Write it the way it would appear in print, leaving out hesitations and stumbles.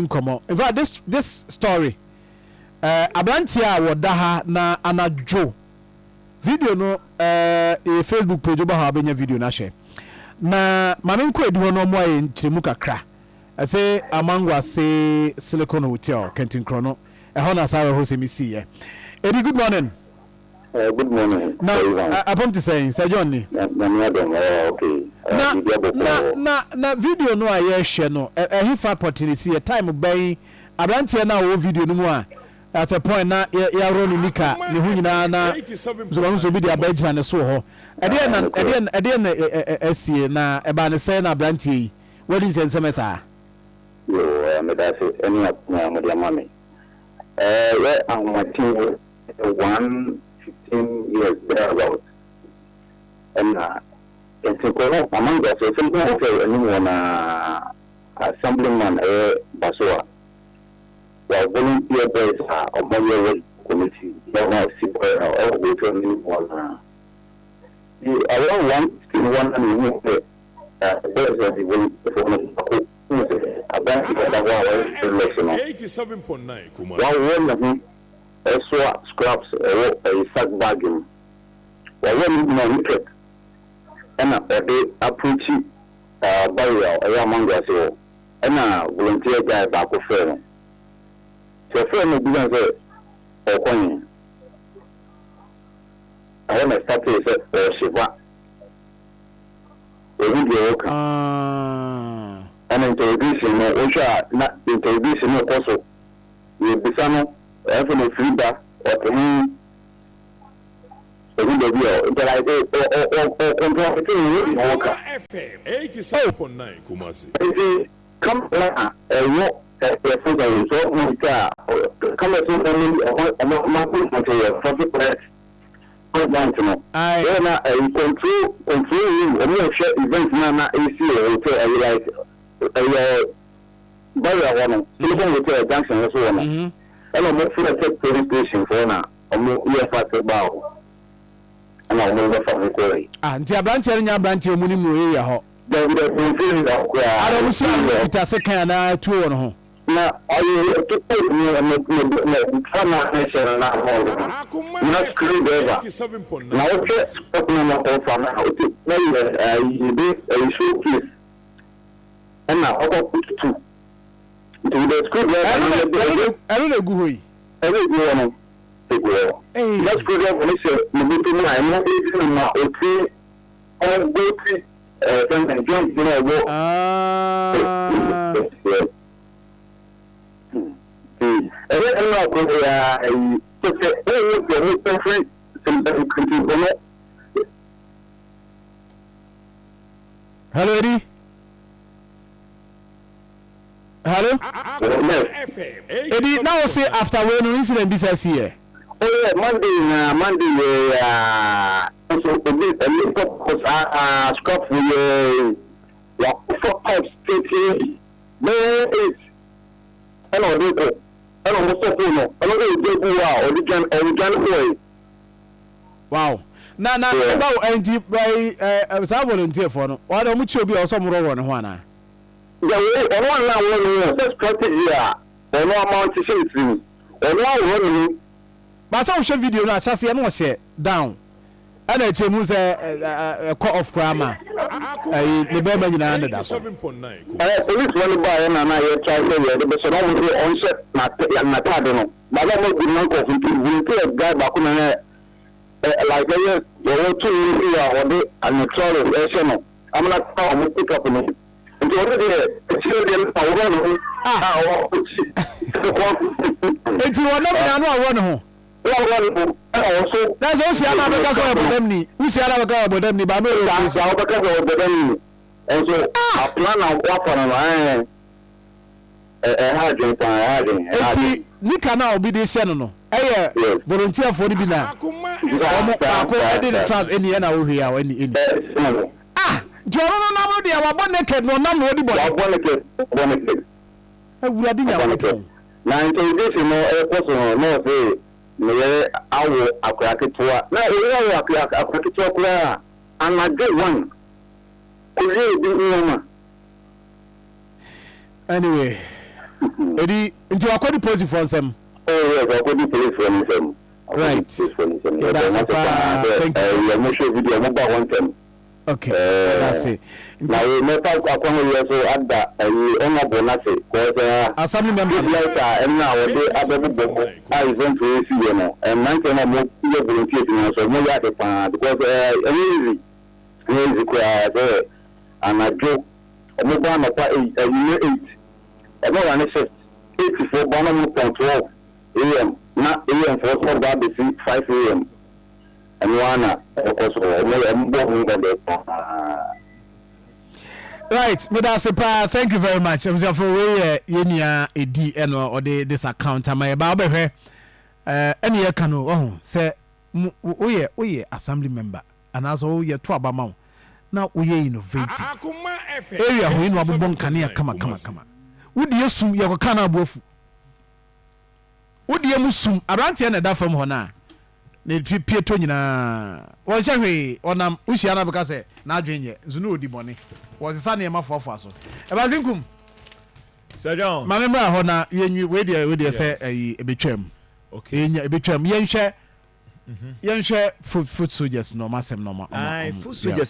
yɛndi nkɔmmɔ. In fact, this story, aberanteɛ a wɔda ha na anadwo video no, yɛ Facebook page, woba hɔ a wobɛnya video no ahwɛ. Na ma menkɔ adi hɔ no, ɔmo ayɛ nkyerɛmu kakra. Ɛsɛ Amangoase Silicon Hotel, Kɛntinkorɔ no, ɛhɔ na saa awerɛhosɛm yi siiɛ. Edi, good morning. Good morning. Na apam te sɛn, Sir John ni? Nyame adom, okay. Na biribi abɔkɔ. Na video no a yɛrehwɛ no, ɛhefa pɔtee ne si yɛ, time bɛn aberanteɛ no a wɔwɔ video no mu a at a point na yɛaworɔ ne nika ne ho nyinaa na nso nso obi de aba gyina ne so wɔ hɔ? Ɛdeɛ na ɛdeɛ na asie na ɛbaa ne sɛn na aberanteɛ yi wadi nsɛnsɛm saa? Yo, meda ase ɛne akonnwa a mode ama me. Yɛ ahomakye 1:15 years thereabout ɛna Kɛntinkorɔ no Amangoase Silicon Hotel anim hɔ na assemblyman ɛyɛ Basoa wa volunteer boys a ɔmo yɛ work committee na ɔmo si boy no ɛwɔ hotel no anim hɔ. Na around 1:15 na mehu sɛ boys a the volunteer no baako hu sɛ aberante ɔda hɔ a wɔyɛ dreadlocks no wawɔ ne ho ɛsoa scraps ɛwɔ ɛyɛ sack bag mu, wɔwɔ ne nyinaa naked, ɛna ɔde approach barrier ɛyɛ Amangoase hɔ. Ɛna volunteer guy baako frɛ no sɛ ɔfrɛ no bisa sɛ ɔkɔ he. Ɛhɔ na start sɛ ɔhyefa ohu deɛ ɔka. Ɛna interrogation no, wohwɛ a na interrogation no kɔ so, yɛbisa no ɛfɛ no ofiri ba, ɔte he, ohu baabi a nti like ɔcontrol ne ho deɛ ɔka. Nti camera a ɛwɔ ɛfɛ sɛ sɛ ɔmo twa a camera so ɔmo ɔmo ɔmo ɔmo yɛ traffic light point no. Wɔn na ɛyi control room, ɔmo hwɛ event na esi wɔ hotel ɛyi like ɛyɛ barrier hɔ no, Silicon Hotel junction no so wɔ no. Ɛna ɔmo fira tech police station foɔ na ɔmo yɛ fa sɛ baa hɔ ɛna ɔmo bɛfa ho kɔɔ yi. Ah, nti aberanteɛ no nya aberanteɛ ɔmu nim no area hɔ? Dabi dabi, nfiri hɔ koraa. Ada ɔmo si ano kita sekan anaa tuo wɔ ne ho? Na ɔyɛ ɛtutu ne ne ne ne fa na ɛhyɛ no na ɔmo na screwdriver na wohwɛ spot na na ɔfa na ɔte na yɛ ɛyi de ɛyi showcase ɛna ɔkɔ tutu nti the screwdriver no yɛ ɛno na egu hɔ yi? Ɛno egu hɔ no, egu hɔ. Ee. Na screwdriver no hyɛ ne bɔtɔ mu a ɛno esi no ma oti ɔgbɔ ti fɛn joint na ɛwɔ. Ɛyɛ ɛnu akoro ya ɛyi sɛ ɛyɛ sɛ ɔmo fɛnfɛn sɛ no. Hello, Eddie, hello. Yes. Eddie, na wo say after wey no incident bi sɛ si yɛ? Oyɛ Monday, na Monday yɛ yaa nso obi ɛni kɔkɔ saa scrap yɛ wakɔfɔ pipes tete bɛyɛ eight ɛna ɔde kɔ, ɛna ɔmo sɔfo no ɛna ɔde egya gu hɔ a ɔde dwan, ɔde dwan kɔɔ yi. Wow, na ɛba wo ɛnti ɛyi ɛ saa volunteer foɔ no, wɔn de ɔmo kyi obi a ɔsɔ ɔmo rɔrɔ ne ho anaa? Yàwé, ɔno àná àwọn ne ho sɛ strategy a ɔno ama ɔte hyɛ ne tirim, ɔno aworɔ ne ho. Baasa wohwɛ video no ahyɛseɛ no, ɔhyɛ down ɛna akyire mu sɛ ɛ ɛ ɛkɔ off koraa ma ɛyi ne bɛrima nyinaa ne da so. Polisi wɔn ba yɛ nana yɛ try sɛ yɛde bɛhyɛ na ɔmo sɛ ɔnhyɛ n'ataade no baako a ɔmo agu ne nkɔfo, nti volunteer guy baako na yɛ like ɛyɛ wɔwɔ tu ne fi a ɔde anetɔre ɛhyɛ no amuna ta ɔmo pick up no, nti ɔno deɛ akyire deɛ no aworɔ ne ho a ɔkyi. Eti wɔnam nyinaa no aworɔ ne ho? Wɔaworɔ ne ho ɛna wɔn so. Na sɛ wohyia no abɛka sɛ ɔyɛ bɔdam wohyia no abɛka ɔyɛ bɔdam ni ba no ɔyɛ saa operation. Wɔbɛka sɛ ɔyɛ bɔdam ni nso aplan na wafa no ɛha adwene paa, ɛha adwene, ɛha adwene. Eti nika no a obi de hyɛ no ɛyɛ volunteer foɔ no bi na wɔn baako ɛde ne trans ɛni ɛna wohwɛ a ɛni. Ɛɛ. Ah, nti ɔno no nam no deɛ wabɔ naked na ɔnam na ɔdi bɔne? Wabɔ naked, wabɔ naked. Awurade Nyankopɔn. Na interrogation no ɛkɔ so no, na ɔsɛ ne yɛrɛ awo akora ketewa, na oyi awo akora ketewa koraa anadwo 1 kowie obi nneɛma. Anyway. Edi nti wakɔdi polisifoɔ nsam. Oh yes, wakɔdi polisifoɔ no nsam. Right. Yɛda ase paa. Thank you. Ɛɛ wɔn hwɛ video wɔn ba hɔ ntɛm. Okay. Yɛda ase. Na wo mɛfa akwan yɛ so ada ɛyi honourable n'ase kɔɔ Assembly member. Street light a ɛna a wɔde abɛbobɔ hɔ a event wɔ esi yɛ no, mmeranteɛ no a wɔn yɛ volunteers no nso wɔn yɛ ade paa because ɛnyɛ easy, ɛnyɛ easy koraa sɛ anadwo wɔn ba anɔpa 8, anwummerɛ 8, wɔn run shift, 8 foɔ ba na wɔn pɔn 12 a.m. na a.m. foɔ nso ba abɛsi 5 a.m. Ɛno ara na ɛkɔ so, wɔn bɔ ho mmɔden paa. Right, meda ase paa, thank you very much. Abusuafo, wei yɛ yɛn nua edi ɛna ɔde this account ama yɛ ba ɔbɛhwɛ ɛne yɛka no ɔho sɛ woyɛ assembly member anaasɛ woyɛ to aba ma wo na woyɛ innovative area hɔ yi na wabobɔ nkanea kama kama kama, wodi esum yɛkɔka no aboafu wodeɛ mu sum. Aberanteɛ na ɛda fam hɔ no a ne pieto nyinaa wɔnhyɛ hwee, ɔnam wohyia no abɛka sɛ n'adwen nyɛ nso ne ɔdi bɔne, wɔsesa nneɛma foafoa so. Ɛbase nkum. Sir John. Maame mmra hɔ na yɛnwi wei deɛ sɛ ɛyi ɛbɛtwam. Yɛnya ɛbɛtwam, yɛnhwɛ foot soldiers na ɔma asɛm na ɔma Aye, foot soldiers.